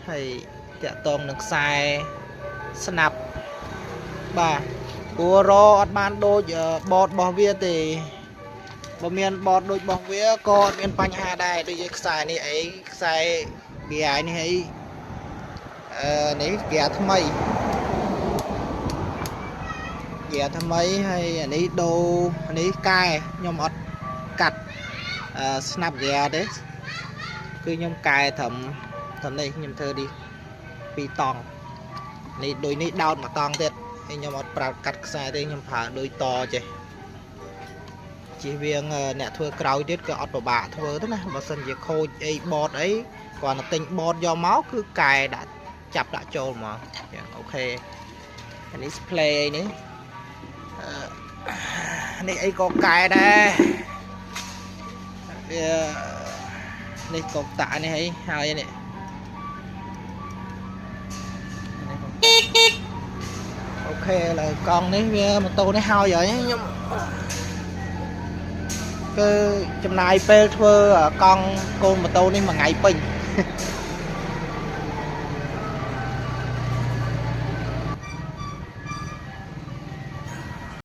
ហើយតាក់តងនឹងខ្សែស្នាប់បាទព្រោះរអត់បានដូចបតរបស់វាទេបើមានបតដូចរបស់វាក៏អត់មានបញ្ហាដែរដូចជាខ្សែនេះអីខ្សែហ្គានេះអីអឺនេះហ្គាថ្មីហ្គាថ្មីហើយអានេះដូរអានេះកែខ្ញុំអត់កាត់អឺស្នាប់ហ្គាទេគឺខ្ញុំកែត្រឹមត្រឹមនេះខ្ញុំធ្វើនេះពីរតង់នេះដូចនេះដោតមួយតង់ទៀតហើយខ្ញុំអត់ប្រើកាត់ខ្សែទេខ្ញុំប្រើដូចតចេះជិះវៀងអ្នកធ្វើក្រោយទៀតក៏អត់ពិបាកធ្វើទេណាបើសិនជាខូចអីបតអីគ្រាន់តែទិញបតយកមកគឺកែដាក់ចាប់ដាក់ចូលមកចឹង OK អានេះ display អីនេះអឺនេះអីក៏កែដែរវានេះកុកតាក់នេះអីហើយនេះនេះ OK ឥឡូវកង់នេះវាម៉ូតូនេះហើយហើយខ្ញុំគឺចំណាយពេលធ្វើកង់កូនម៉ូតូនេះមួយថ្ងៃពេញ។